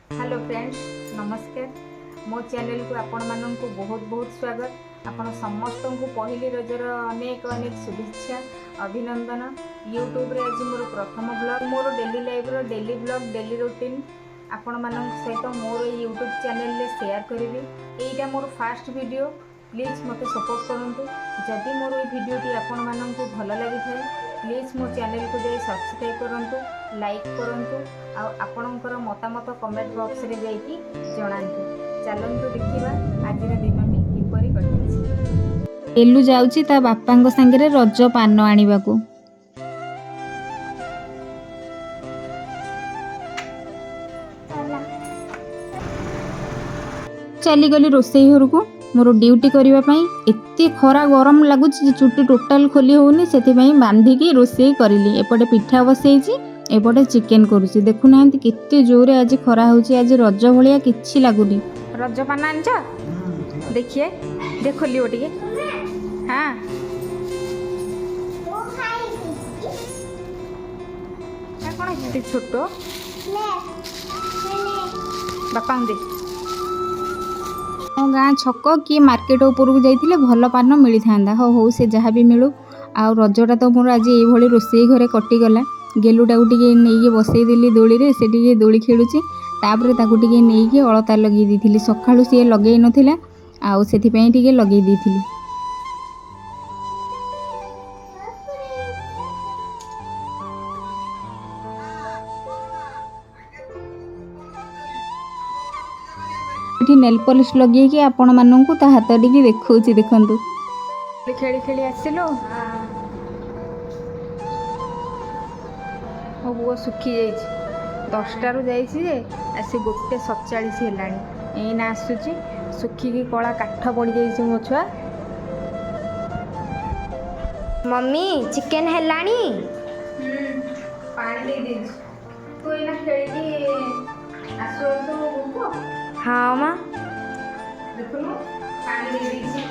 Hello friends, ନମସ୍କାର। ମୋ ଚ୍ୟାନେଲକୁ ଆପଣମାନଙ୍କୁ ବହୁତ ବହୁତ ସ୍ୱାଗତ। ଆପଣ ସମସ୍ତଙ୍କୁ ପହିଲି ରଜର ଅନେକ ଅନେକ ଶୁଭେଚ୍ଛା, ଅଭିନନ୍ଦନ। ୟୁଟ୍ୟୁବରେ ଆଜି ମୋର ପ୍ରଥମ ବ୍ଲଗ୍। ମୋର ଡେଲି ଲାଇଫ୍ର ଡେଲି ବ୍ଲଗ୍, ଡେଲି ରୁଟିନ୍ ଆପଣମାନଙ୍କ ସହିତ ମୋର ଏଇ ୟୁଟ୍ୟୁବ୍ ଚ୍ୟାନେଲରେ ସେୟାର କରିବି। ଏଇଟା ମୋର ଫାଷ୍ଟ ଭିଡ଼ିଓ। ପ୍ଲିଜ୍ ମୋତେ ସପୋର୍ଟ କରନ୍ତୁ। ଯଦି ମୋର ଏଇ ଭିଡ଼ିଓଟି ଆପଣମାନଙ୍କୁ ଭଲ ଲାଗିଥାଏ, ପ୍ଲିଜ୍ ମୋ ଚ୍ୟାନେଲକୁ ଯାଇ ସବସ୍କ୍ରାଇବ୍ କରନ୍ତୁ, ଲାଇକ୍ କରନ୍ତୁ ଆଉ ଆପଣଙ୍କର ମତାମତ କମେଣ୍ଟ ବକ୍ସରେ ଯାଇକି ଜଣାନ୍ତୁ। ଚାଲନ୍ତୁ ଦେଖିବା ଆଜିର ଦିନଟି କିପରି କଟିଛି। ଗେଲୁ ଯାଉଛି ତା ବାପାଙ୍କ ସାଙ୍ଗରେ ରଜ ପାନ ଆଣିବାକୁ। ଚାଲିଗଲି ରୋଷେଇ ଘରକୁ ମୋର ଡ୍ୟୁଟି କରିବା ପାଇଁ। ଏତେ ଖରା ଗରମ ଲାଗୁଛି ଯେ ଚୁଟି ଟୋଟାଲ ଖୋଲି ହେଉନି, ସେଥିପାଇଁ ବାନ୍ଧିକି ରୋଷେଇ କରିଲି। ଏପଟେ ପିଠା ବସେଇଛି, ଏପଟେ ଚିକେନ କରୁଛି। ଦେଖୁନାହାନ୍ତି କେତେ ଜୋରେ ଆଜି ଖରା ହେଉଛି। ଆଜି ରଜ ଭଳିଆ କିଛି ଲାଗୁନି। ରଜ ପାନ ଆଣିଛ? ଦେଖିଏ, ଦେ, ଖୋଲିବ ଟିକେ। ହଁ, ଏ କ'ଣ ଏତେ ଛୋଟ? ବାପାଙ୍କୁ ଦେ। ଆମ ଗାଁ ଛକ କି ମାର୍କେଟ ଉପରକୁ ଯାଇଥିଲେ ଭଲ ପାନ ମିଳିଥାନ୍ତା। ହଉ ହଉ, ସେ ଯାହା ବି ମିଳୁ। ଆଉ ରଜଟା ତ ମୋର ଆଜି ଏଇଭଳି ରୋଷେଇ ଘରେ କଟିଗଲା। ଗେଲୁଟାକୁ ଟିକେ ନେଇକି ବସେଇଦେଲି ଦୋଳିରେ, ସେ ଟିକେ ଦୋଳି ଖେଳୁଛି। ତାପରେ ତାକୁ ଟିକେ ନେଇକି ଅଳତା ଲଗେଇ ଦେଇଥିଲି। ସକାଳୁ ସିଏ ଲଗେଇ ନଥିଲା, ଆଉ ସେଥିପାଇଁ ଟିକେ ଲଗେଇ ଦେଇଥିଲି। ଏଠି ନେଲ୍ ପଲିସ୍ ଲଗେଇକି ଆପଣମାନଙ୍କୁ ତା ହାତ ଟିକେ ଦେଖାଉଛି, ଦେଖନ୍ତୁ। ଖେଳି ଖେଳି ଆସିଲୁ। ମୋ ପୁଅ ଶୁଖି ଯାଇଛି। 10ଟାରୁ ଯାଇଛି ଯେ ଆସି 1:47 ହେଲାଣି, ଏଇନା ଆସୁଛି। ଶୁଖିକି କଳା କାଠ ପଡ଼ିଯାଇଛି ମୋ ଛୁଆ। ମମି, ଚିକେନ ହେଲାଣି? ପାଣି ଦେଇ ଦେଇଛି। ତୁ ଏଇନା ଖେଳିକି ଆସୁ ଆସୁ ଭୋକ। ହଁ ମା। ଦେଖୁନୁ, ପାଣି ଦେଇ ଦେଇଛି।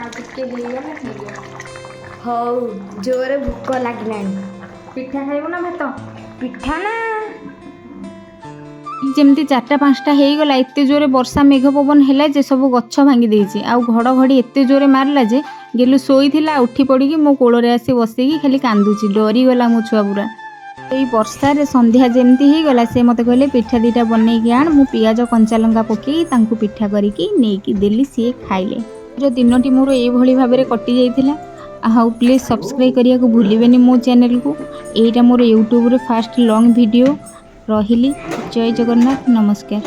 ଆଉ ଟିକେ ହେଇଗଲେ ହେଇଯିବ। ହଉ, ଜୋରେ ଭୋକ ଲାଗିଲାଣି। ପିଠା ଖାଇବୁ ନା ଭାତ? ପିଠା ନା। ଯେମିତି 4ଟା 5ଟା ହେଇଗଲା, ଏତେ ଜୋରେ ବର୍ଷା ମେଘ ପବନ ହେଲା ଯେ ସବୁ ଗଛ ଭାଙ୍ଗି ଦେଇଛି। ଆଉ ଘଡ଼ଘଡ଼ି ଏତେ ଜୋରେ ମାରିଲା ଯେ ଗେଲୁ ଶୋଇଥିଲା, ଉଠି ପଡ଼ିକି ମୋ କୋଳରେ ଆସି ବସିକି ଖାଲି କାନ୍ଦୁଛି। ଡରିଗଲା ମୋ ଛୁଆ ପୁରା। ଏଇ ବର୍ଷାରେ ସନ୍ଧ୍ୟା ଯେମିତି ହେଇଗଲା, ସେ ମୋତେ କହିଲେ ପିଠା ଦୁଇଟା ବନେଇକି ଆଣ। ମୁଁ ପିଆଜ କଞ୍ଚା ଲଙ୍କା ପକେଇ ତାଙ୍କୁ ପିଠା କରିକି ନେଇକି ଦେଲି, ସିଏ ଖାଇଲେ। ଆଜିର ଦିନଟି ମୋର ଏଇଭଳି ଭାବରେ କଟି ଯାଇଥିଲା। ଆଉ ପ୍ଲିଜ୍ ସବସ୍କ୍ରାଇବ୍ କରିବାକୁ ଭୁଲିବେନି ମୋ ଚ୍ୟାନେଲକୁ। ଏଇଟା ମୋର ୟୁଟ୍ୟୁବରେ ଫାଷ୍ଟ ଲଙ୍ଗ୍ ଭିଡ଼ିଓ। ରହିଲି, ଜୟ ଜଗନ୍ନାଥ, ନମସ୍କାର।